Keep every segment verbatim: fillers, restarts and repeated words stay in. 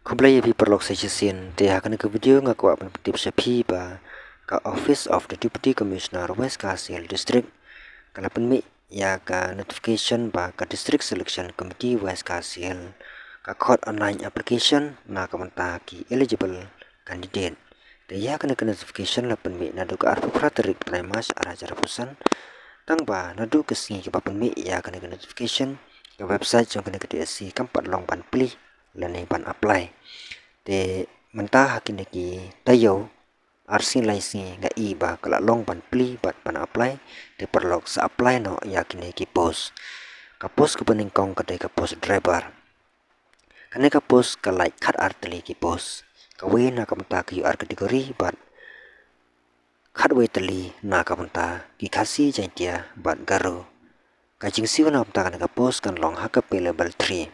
Khublei ïa phi paralok sa shisien, te ha kane ka video nga kwah ban pyntip sha phi ba ka Office of the Deputy Commissioner West Khasi Hills District ka la pynmih ïa ka notification ba ka District Selection Committee West Khasi Hills ka khot online application na ka bynta ki eligible candidate. Te ïa kane ka notification la pynmih naduh ka arphew phra tarik bnai March ar hajar arphew san. Tang ba naduh ka sngi kaba pynmih ïa kane ka notification, ka website jong kane ka D S C kam pat long ban plie lane ban apply. Te mynta ha kine ki taïew ar sngi lai sngi nga i ba ka la long ban plie bad ban apply, te paralok sa apply noh ïa kine ki post. Ka post kaba nyngkong ka dei ka post driver. Kane ka post ka lait khat ar tylli ki post. Kawei na ka bynta ka U R category bad khatwei tylli na ka bynta ki Khasi, Jaintia bad Garo. Ka jingsiew na ka bynta kane ka post kan long ha ka pay level three.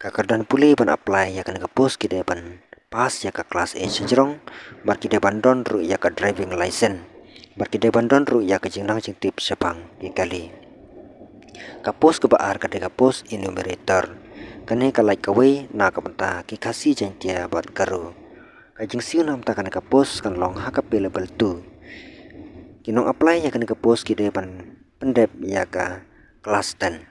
Ka kyrdan pule ban apply ïa kane ka post ki dei ban pass ïa ka class eight shajrong bad ki dei ban don ruh ïa ka driving license bad ki dei ban don ruh ïa ka jingnang jingtip shaphang ki kali. Ka post kaba ar ka dei ka post enumerator. Kane ka lait kawei na ka bynta ki Khasi, Jaintia bad Garo. Ka jingsiew na ka bynta kane ka post kan long ha ka pay level two. Ki nong apply ïa kane ka post ki dei ban pyndep ïa ka class ten.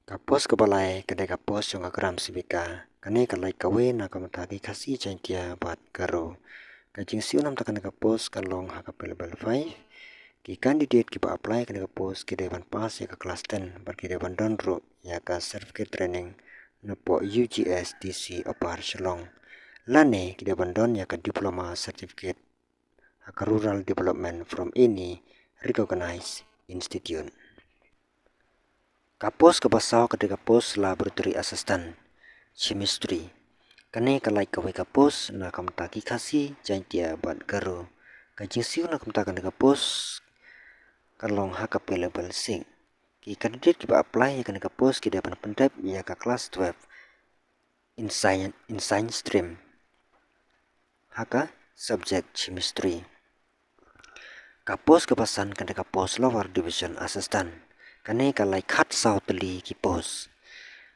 Ka post kaba lai ka dei ka post jong ka gram sevika. Kane ka lait kawei na ka bynta ki Khasi, Jaintia bad Garo. Ka jingsiew na ka bynta kane ka post kan long ha ka pay level five. Ki candidate kiba apply kane ka post ki dei ban pass ïa ka class ten bad ki dei ban don ruh ïa ka certificate training napoh U G S D C Upper Shillong, lane ki dei ban don ïa ka diploma certificate ha ka rural development from any recognized institute. Ka post kaba saw ka dei ka post laboratory assistant chemistry. Kane ka lait kawei ka post na ka bynta ki Khasi, Jaintia bad Garo. Ka jingsiew na ka bynta kane ka post kan long ha ka pay level six. Ki candidate kiba apply ïa kane ka post ki dei ban pyndep ïa ka class twelve in science, in science stream ha ka subject chemistry. Ka post kaba san ka dei ka post lower division assistant. Kane ka lait khat saw tylli ki post.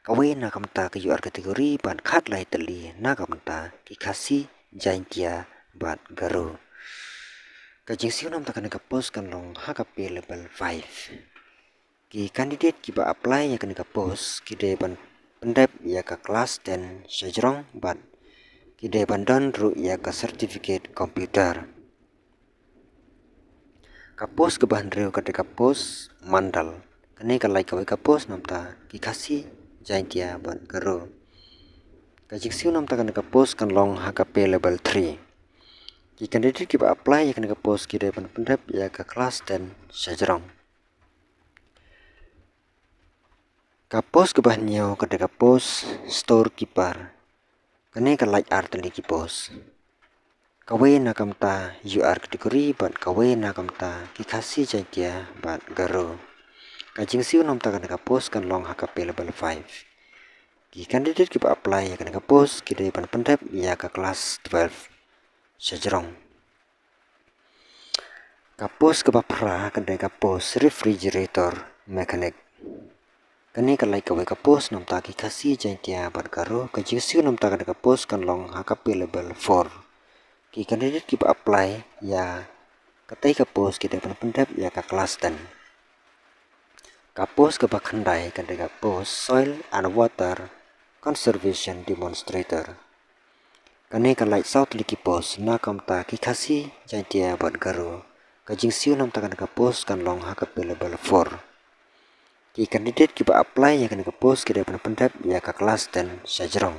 Kawei na ka bynta ka U R category bad khatlai tylli na ka bynta ki Khasi, Jaintia bad Garo. Ka jingsiew na ka bynta kane ka post kan long ha ka pay level five. Ki candidate kiba apply ïa kane ka post ki dei ban pyndep ïa ka class ten shajrong bad ki dei ban don ruh ïa ka certificate computer. Ka post kaba hynriew ka dei ka post mandal. Kane ka lait kawei ka post na ka bynta ki Khasi, Jaintia bad Garo. Ka jingsiew na ka bynta kane ka post kan long ha ka pay level three. Ki candidate kiba apply ïa kane ka post ki dei ban pyndep ïa ka class ten shajrong. Ka post kaba hynñiew ka dei ka post storekeeper. Kane ka lait ar tylli ki post. Kawei na ka bynta U R category bad kawei na ka bynta ki Khasi, Jaintia bad Garo. Ka jingsiew na ka bynta kane ka post kan long ha ka pay level five. Ki candidate kiba apply ïa kane ka post ki dei ban pyndep ïa ka class twelve shajrong. Ka post kaba phra ka dei ka post refrigerator mechanic. Kane ka lait kawei ka post na ka bynta ki Khasi, Jaintia bad Garo. Ka jingsiew na ka bynta kane ka post kan long ha ka pay level four. Ki candidate kiba apply ïa katei ka post ki dei ban pyndep ïa ka class ten. Ka post kaba khyndai ka dei ka post soil and water conservation demonstrator. Kane ka lait saw tylli ki post na ka bynta ki Khasi, Jaintia bad Garo. Ka jingsiew na ka bynta kane ka post kan long ha ka pay level four. Ki candidate kiba apply ïa kane ka post ki dei ban pyndep ïa ka class ten shajrong.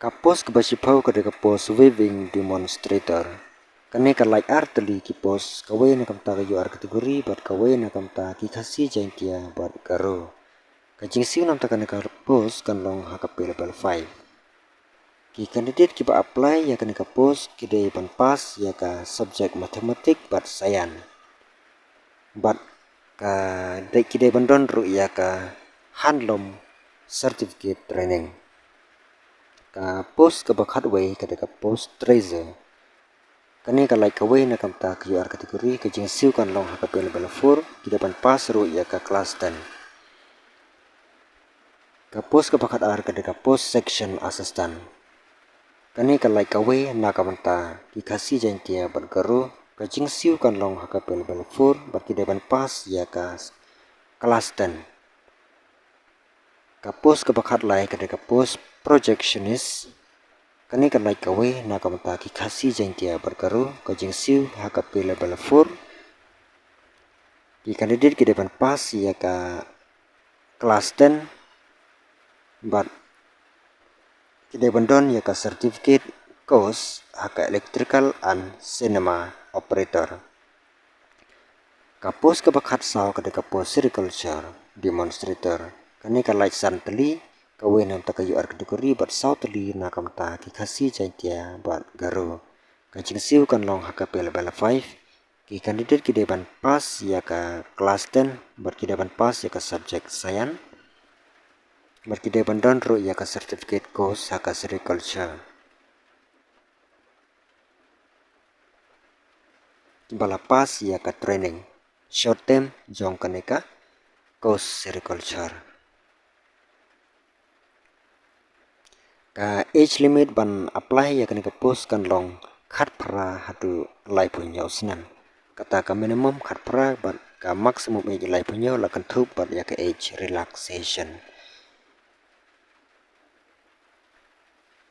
Ka post kaba shiphew ka dei ka post weaving demonstrator. Kane ka lait ar tylli ki post, kawei na ka bynta ka U R category bad kawei na ka bynta ki Khasi, Jaintia bad Garo. Ka jingsiew na ka bynta kane ka post kan long ha ka pay level five. Ki candidate kiba apply ïa kane ka post ki dei ban pass ïa ka subject mathematics bad science. Bad ka dei, ki dei ban don ruh ïa ka handloom certificate training. Ka post kaba khatwei ka dei ka post treasurer. Kane ka lait kawei na ka bynta ka U R category, ka jingsiew kan long ha ka pay level four, ki dei ban pass ruh ïa ka class ten. Ka post kaba khatar ka dei ka post section assistant. Kane ka lait kawei na ka bynta ki Khasi, Jaintia bad Garo. Ka jingsiew kan long ha ka pay level four bad ki dei ban pass ïa ka class ten. Ka post kaba khatlai ka dei ka post projectionist. Kane ka lait kawei na ka bynta ki Khasi, Jaintia bad Garo. Ka jingsiew ha ka pay level four. Ki candidate ki dei ban pass ïa ka class ten bad ki dei ban don ïa ka certificate course ha ka electrical and cinema operator. Ka post kaba khatsaw ka dei ka post sericulture demonstrator. Kane ka lait san tylli, kawei na ka bynta ka U R category bad saw tylli na ka bynta ki Khasi, Jaintia bad Garo. Ka jingsiew kan long ha ka pay level five. Ki candidate ki dei ban pass ïa ka class ten bad ki dei ban pass ïa ka subject science bad ki dei ban don ruh ïa ka certificate course ha ka sericulture. Kiba la pass ïa ka training short term jong kane ka course sericulture. Ka age limit ban apply ïa kane ka post kan long khatphra haduh laiphew hynñiew snem. Kata ka minimum khatphra bad ka maximum age laiphew hynñiew, la kynthup bad ïa ka age relaxation.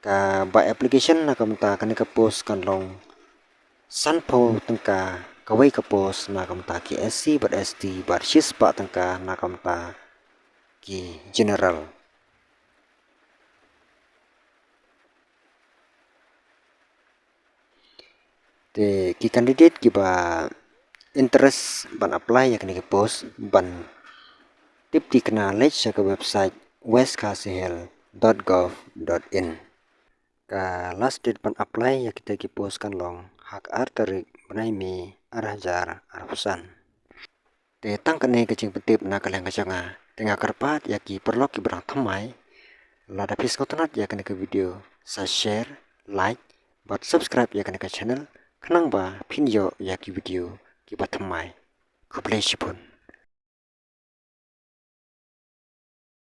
Ka bai application na ka bynta kane ka post kan long sanphew tyngka kawei ka post na ka bynta ki S C bad S T bad shispah tyngka na ka bynta ki general. Te ki candidate kiba interest ban apply ïa kane ka post, ban tip thikna, leit sha ka website west khasi hills dot gov dot in. Ka last date ban apply ïa kita ki post kan long ha ka ar tarik bnai May ar hajar arphew san. Te tang kane ka jingpyntip na ka liang ka jong nga. Te nga kyrpad ïa ki paralok kiba dang thymmai, lada phi sngewtynnat ïa kane ka video, sa share, like bad subscribe ïa kane ka channel khnang ba phin ïoh ïa ki video kiba thymmai. Khublei shibun.